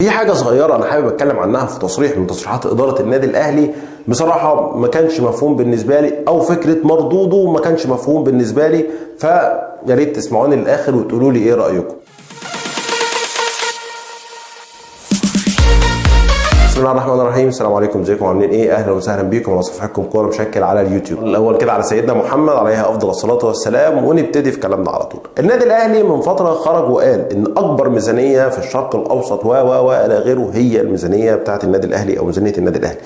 في حاجة صغيرة انا حابب اتكلم عنها في تصريح من تصريحات ادارة النادي الاهلي، بصراحة ما كانش مفهوم بالنسبة لي، او فكرة مردودة ما كانش مفهوم بالنسبة لي، فيا ريت تسمعوني للاخر وتقولوا لي ايه رايكم. بسم الله الرحمن الرحيم، السلام عليكم، ازيكم عاملين ايه؟ اهلا وسهلا بيكم على صفحتكم كورة مشكل على اليوتيوب. الاول كده على سيدنا محمد عليه افضل الصلاة والسلام، ونبتدي في كلامنا على طول. النادي الاهلي من فترة خرج وقال ان اكبر ميزانية في الشرق الاوسط و و و الى غيره هي الميزانية بتاعه النادي الاهلي او ميزانية النادي الاهلي.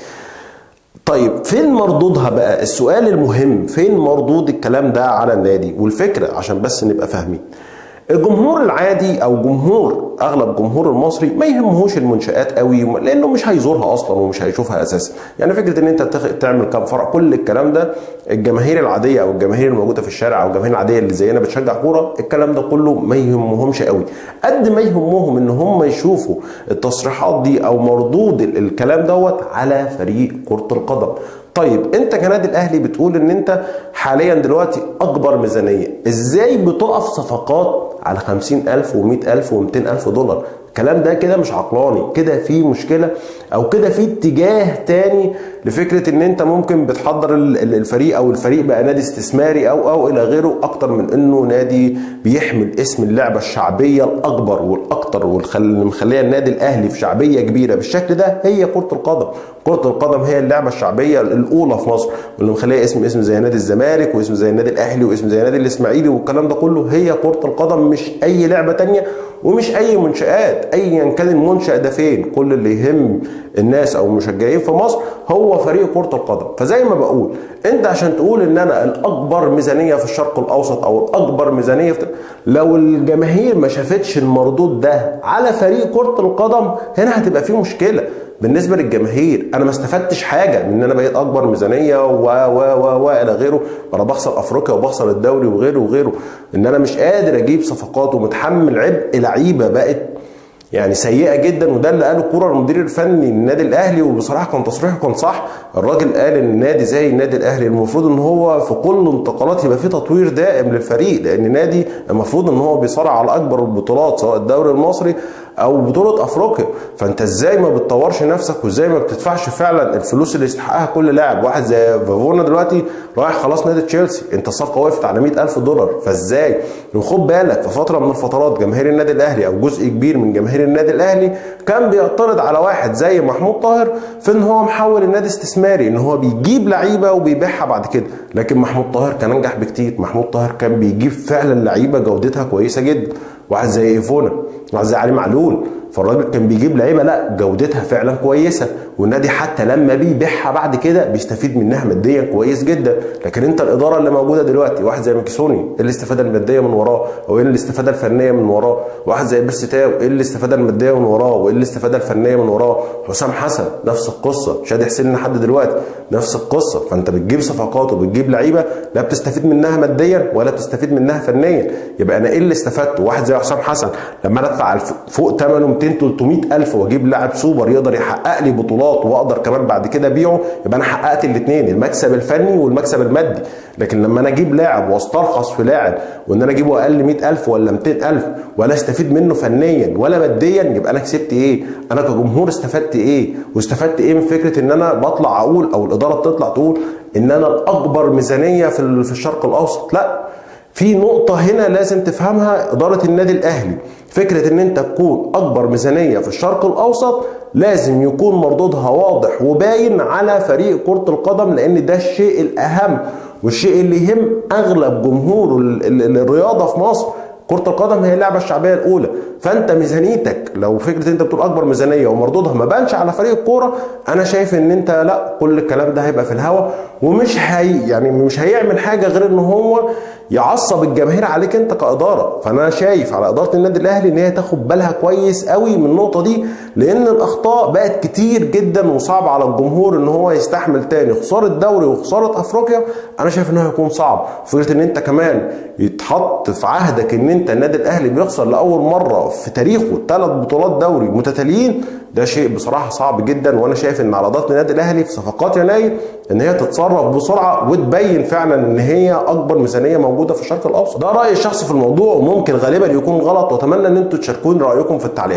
طيب فين مردودها بقى؟ السؤال المهم، فين مردود الكلام ده على النادي؟ والفكرة عشان بس نبقى فاهمين، الجمهور العادي او جمهور اغلب جمهور المصري ما يهمهوش المنشآت قوي، لانه مش هيزورها اصلا ومش هيشوفها اساسا. يعني فكرة ان انت تعمل كام فرع، كل الكلام ده الجماهير العادية او الجماهير الموجودة في الشارع او الجماهير العادية اللي زينا بتشجع كورة، الكلام ده كله ما يهمهمش قوي. قد ما يهمهم ان هم يشوفوا التصريحات دي او مردود الكلام دوت على فريق كره القدم. طيب انت كنادي الاهلي بتقول ان انت حاليا دلوقتي اكبر ميزانية، ازاي بتقف صفقات على 50,000 و100,000 و200,000 دولار؟ الكلام ده كده مش عقلاني، كده في مشكلة او كده في اتجاه تاني لفكرة ان انت ممكن بتحضر الفريق، او الفريق بقى نادي استثماري او الى غيره، اكتر من انه نادي بيحمل اسم اللعبة الشعبية الاكبر والاكتر، واللي مخليه النادي الاهلي في شعبية كبيرة بالشكل ده هي كره القدم. كره القدم هي اللعبة الشعبية الاولى في مصر، واللي مخليه اسم زي نادي الزمالك واسم زي النادي الاهلي واسم زي النادي الاسماعيلي والكلام ده كله، هي كره القدم، مش اي لعبه تانية ومش اي منشآت ايا كان المنشأ ده فين. كل اللي يهم الناس او المشجعين في مصر هو فريق كرة القدم. فزي ما بقول، انت عشان تقول ان انا الاكبر ميزانية في الشرق الاوسط او الاكبر ميزانية في، لو الجماهير ما شافتش المردود ده على فريق كرة القدم، هنا هتبقى في مشكلة بالنسبة للجماهير. انا ما استفدتش حاجة من ان انا بقيت اكبر ميزانية و و و و الى غيره، انا بخسر افريقيا وبخسر الدوري وغيره وغيره، ان انا مش قادر اجيب صفقات ومتحمل عبء لعيبة بقت يعني سيئه جدا. وده اللي قاله كورة المدير الفني للنادي الاهلي، وبصراحة كان تصريحه كان صح. الراجل قال ان النادي زي النادي الاهلي المفروض ان هو في كل انتقالات يبقى فيه تطوير دائم للفريق، لان النادي المفروض ان هو بيصارع على اكبر البطولات سواء الدوري المصري او بطوله افريقيا. فانت ازاي ما بتطورش نفسك، وازاي ما بتدفعش فعلا الفلوس اللي يستحقها كل لاعب؟ واحد زي فافونا دلوقتي رايح خلاص نادي تشيلسي، انت الصفقة وقفت على 100,000 دولار، فازاي؟ وخد بالك في فترة من الفترات جماهير النادي الاهلي او جزء كبير من جماهير النادي الاهلي كان بيعترض على واحد زي محمود طاهر في ان هو محول النادي استثماري، ان هو بيجيب لعيبة وبيبيعها بعد كده. لكن محمود طاهر كان انجح بكتير، محمود طاهر كان بيجيب فعلا لعيبة جودتها كويسة جدا، واحد زي ايفونا، واحد زي علي معلول، فالراجل كان بيجيب لعيبة لا جودتها فعلا كويسة، والنادي حتى لما بيبيعها بعد كده بيستفيد منها ماديا كويس جدا. لكن انت الادارة اللي موجودة دلوقتي، واحد زي ميكيسوني ايه الاستفادة المادية من وراه، او ايه الاستفادة الفنية من وراه؟ واحد زي بيرسي تاو ايه الاستفادة المادية من وراه، وايه الاستفادة الفنية من وراه؟ حسام حسن نفس القصة، شادي حسين لحد دلوقتي نفس القصة. فانت بتجيب صفقات وبتجيب لعيبة لا بتستفيد منها ماديا ولا بتستفيد منها فنيا، يبقى انا ايه اللي استفدته؟ واحد زي حسام حسن لما انا ادفع فوق ثمنه 200 300 الف واجيب لاعب سوبر يقدر يحقق لي بطولات واقدر كمان بعد كده ابيعه، يبقى انا حققت الاثنين، المكسب الفني والمكسب المادي. لكن لما انا اجيب لاعب واسترخص في لاعب وان انا اجيبه اقل 100,000 ولا 200,000 ولا استفيد منه فنيا ولا ماديا، يبقى انا كسبت ايه؟ انا كجمهور استفدت ايه؟ واستفدت ايه من فكرة ان انا بطلع اقول او الادارة بتطلع تقول ان انا الاكبر ميزانية في الشرق الاوسط؟ لا، في نقطة هنا لازم تفهمها إدارة النادي الأهلي، فكرة إن أنت تكون أكبر ميزانية في الشرق الأوسط لازم يكون مردودها واضح وباين على فريق كرة القدم، لأن ده الشيء الأهم والشيء اللي يهم أغلب جمهور الرياضة في مصر. كرة القدم هي اللعبة الشعبية الأولى، فأنت ميزانيتك لو فكرة أنت بتقول أكبر ميزانية ومردودها ما بانش على فريق الكورة، أنا شايف إن أنت لا، كل الكلام ده هيبقى في الهوا، ومش هي يعني مش هيعمل حاجة غير إن هو يعصب الجماهير عليك أنت كإدارة. فأنا شايف على إدارة النادي الأهلي إن هي تاخد بالها كويس قوي من النقطة دي، لأن الأخطاء بقت كتير جدا وصعب على الجمهور إن هو يستحمل تاني خسارة دوري وخسارة أفريقيا. أنا شايف إن هو هيكون صعب. فكرة إن أنت كمان يتحط في عهدك إن أنت النادي الأهلي بيخسر لأول مرة في تاريخه 3 بطولات دوري متتاليين، ده شيء بصراحة صعب جدا. وانا شايف ان على ادارة النادي الاهلي في صفقات يناير ان هي تتصرف بسرعة وتبين فعلا ان هي اكبر ميزانية موجودة في الشرق الاوسط. ده رايي الشخصي في الموضوع، وممكن غالبا يكون غلط، واتمنى ان انتم تشاركوني رايكم في التعليقات.